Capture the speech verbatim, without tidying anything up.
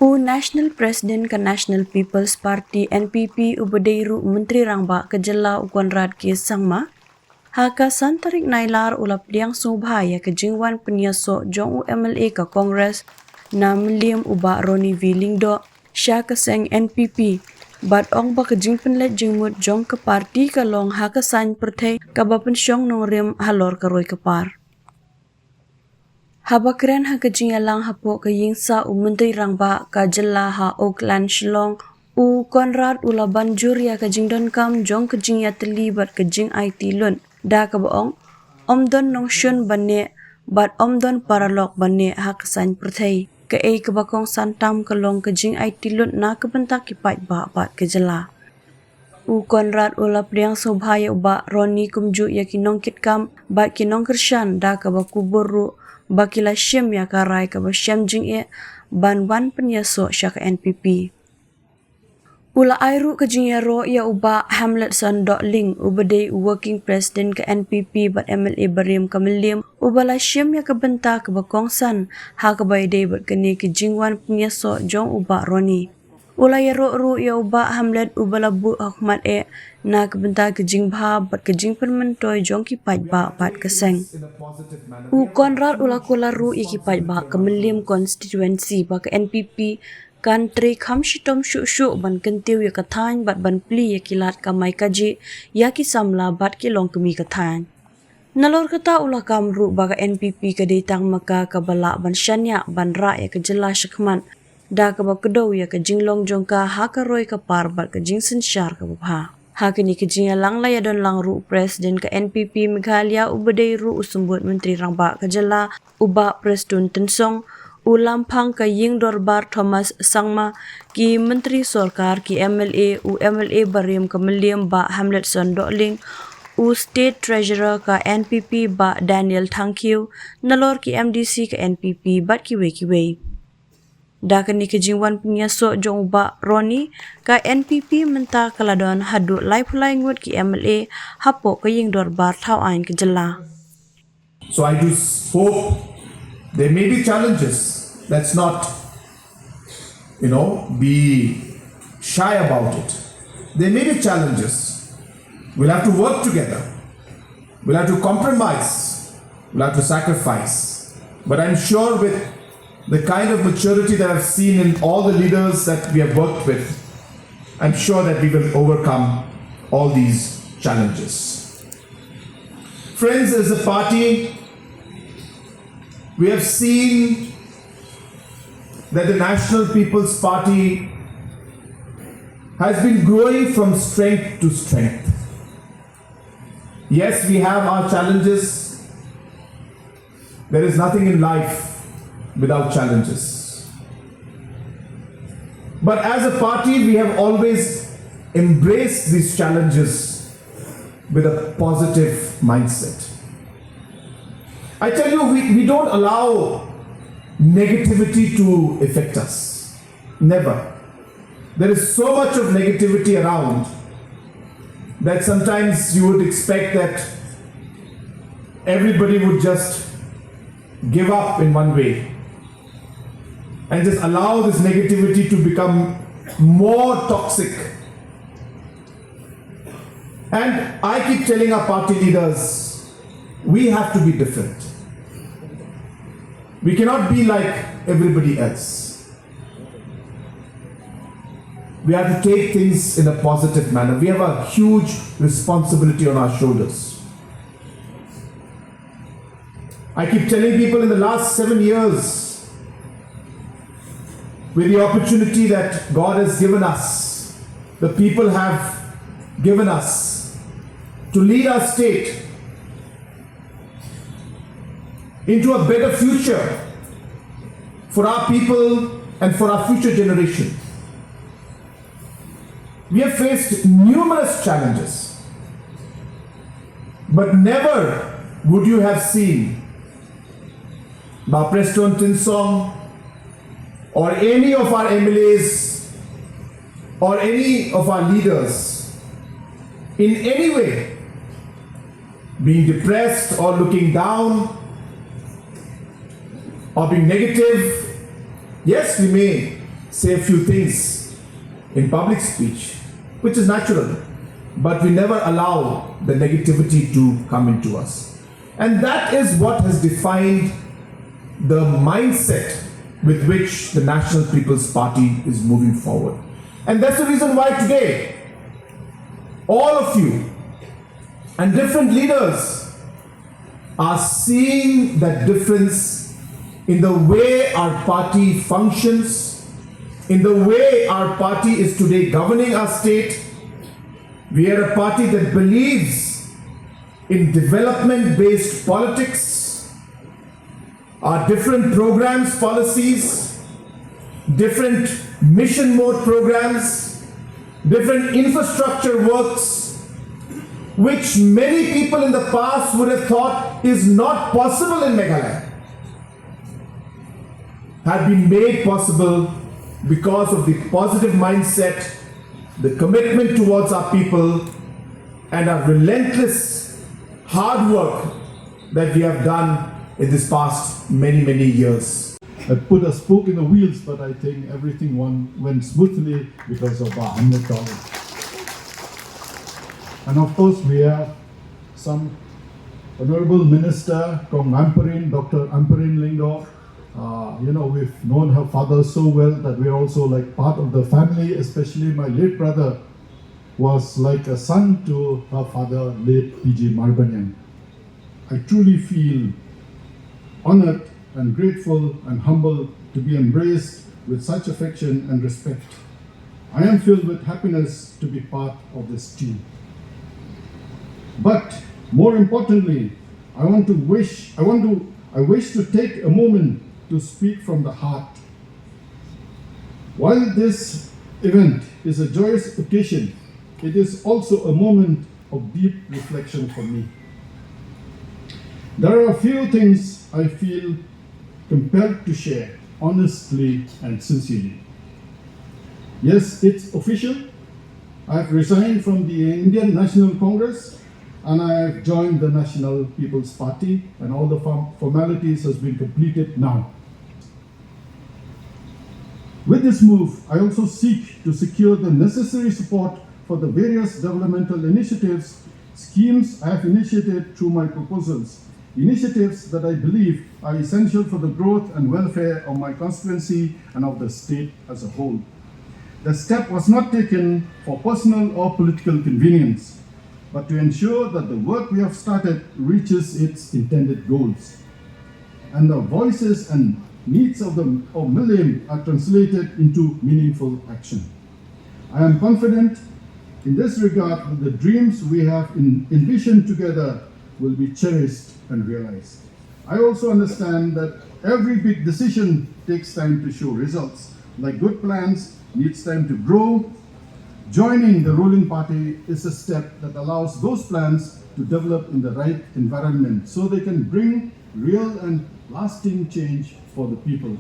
U National President ka National People's Party, N P P, uba dei ruh u Myntri Rangbah ka jylla, u Conrad K Sangma, ha ka san tarik Nailar u la pdiang sngewbha ïa ka jingwan pynïasoh jong u M L A ka Congress na Mylliem, u Bah Ronnie V Lyngdoh, sha ka seng N P P, bad ong ba ka jingpynleit jingmut jong ka party ka long ha ka saiñ pyrthei kaba pynshong nongrim halor ka roi ka par. Haba kren ha ka jingïalang hapoh ka ïingsah u Myntri Rangbah ka jylla ha Oakland, Shillong, u Conrad u la ban jur ïa ka jingdonkam jong ka jingïatylli bad ka jingaiti lut, da kaba ong, ym don nongshun ban neh bad ym don paralok ban neh ha ka saiñ pyrthei. Kaei kaba kongsan tam ka long ka jingaiti lut na ka bynta ki paidbah bad ka jylla. U Conrad u la pdiang sngewbha ïa u Bah Ronnie kumjuh ïa ki nongkitkam bad ki nongkyrshan, da kaba kubur ruh ba ki la shim ïa ka rai kaba shem jingeh ban wan pynïasoh sha ka N P P. U la ai ruh ka jingïaroh ïa u Bah Hamletson Dohling, uba dei u Working President ka N P P bad M L A barim ka Mylliem, uba la shim ïa ka bynta kaba kongsan ha kaba ïadei bad kane ka jingwan pynïasoh jong u Bah Ronnie. U la ïaroh ruh ïa u Bah Hamlet, uba la buh ha khmat eh na ka bynta ka jingbha bad ka jingpynmyntoi jong ki paidbah bad ka seng. U Conrad u la kular ruh ïa ki paidbah ka Mylliem constituency ba ka N P P kan trei kham shitom shuh shuh ban kyntiew ïa ka thaiñ bad ban plie ïa ki lad kamai kajih ïa ki samla bad ki longkmie ka thaiñ. Nalor kata u la kam ruh ba ka N P P ka dei tang ma ka kaba lah ban shaniah ban rah ïa ka jylla shakhmat, da kaba kdew ïa ka jinglong jong ka ha ka roi ka par bad ka jingsynshar kaba bha. Ha kane ka jingïalang la ïadon lang ruh u President ka N P P Meghalaya, uba dei ruh u Symbud Myntri Rangbah ka jylla, u Bah Prestone Tynsong, u Lamphang ka Ïing Dorbar Thomas Sangma, ki Myntri Sorkar, ki M L A, u M L A barim ka Mylliem Bah Hamletson Dohling, u State Treasurer ka N P P Bah Daniel Thangkhiew, nalor ki M D C ka N P P bad kiwei kiwei. Da kane ka jingwan pynïasoh jong u Bah Ronnie, ka N P P mynta ka la don haduh laiphew lai ngut ki M L A hapoh ka Ïing Dorbar Thawaiñ ka jylla. So I do s- hope there may be challenges. Let's not, you know, be shy about it. There may be challenges. We'll have to work together. We'll have to compromise. We'll have to sacrifice. But I'm sure with the kind of maturity that I've seen in all the leaders that we have worked with, I'm sure that we will overcome all these challenges. Friends, as a party, we have seen that the National People's Party has been growing from strength to strength. Yes, we have our challenges. There is nothing in life without challenges. But as a party, we have always embraced these challenges with a positive mindset. I tell you, we, we don't allow negativity to affect us. Never. There is so much of negativity around that sometimes you would expect that everybody would just give up in one way and just allow this negativity to become more toxic. And I keep telling our party leaders, we have to be different. We cannot be like everybody else. We have to take things in a positive manner. We have a huge responsibility on our shoulders. I keep telling people, in the last seven years, with the opportunity that God has given us, the people have given us to lead our state into a better future for our people and for our future generation. We have faced numerous challenges, but never would you have seen Bah Prestone Tynsong or any of our M L As or any of our leaders in any way being depressed or looking down or being negative. Yes, we may say a few things in public speech, which is natural, but we never allow the negativity to come into us. And that is what has defined the mindset with which the National People's Party is moving forward. And that's the reason why today all of you and different leaders are seeing that difference in the way our party functions, in the way our party is today governing our state. We are a party that believes in development based politics, our different programs, policies, different mission mode programs, different infrastructure works, which many people in the past would have thought is not possible in Meghalaya, have been made possible because of the positive mindset, the commitment towards our people, and our relentless hard work that we have done in this past many, many years. I put a spoke in the wheels, but I think everything went smoothly because of our Amrit Kaal. And of course, we have some Honorable Minister Kong Ampareen, Doctor Ampareen Lyngdoh. Uh, you know, we've known her father so well that we're also like part of the family, especially my late brother was like a son to her father, late P G Marbaniang. I truly feel honored and grateful and humble to be embraced with such affection and respect. I am filled with happiness to be part of this team. But more importantly, I want to wish, I want to, I wish to take a moment to speak from the heart. While this event is a joyous occasion, it is also a moment of deep reflection for me. There are a few things I feel compelled to share honestly and sincerely. Yes, it's official. I have resigned from the Indian National Congress and I have joined the National People's Party, and all the form- formalities has been completed now. With this move, I also seek to secure the necessary support for the various developmental initiatives, schemes I have initiated through my proposals, initiatives that I believe are essential for the growth and welfare of my constituency and of the state as a whole. The step was not taken for personal or political convenience, but to ensure that the work we have started reaches its intended goals and the voices and needs of the of Mylliem are translated into meaningful action. I am confident in this regard that the dreams we have in, envisioned together will be cherished and realized. I also understand that every big decision takes time to show results. Like good plans needs time to grow, joining the ruling party is a step that allows those plans to develop in the right environment so they can bring real and lasting change for the people.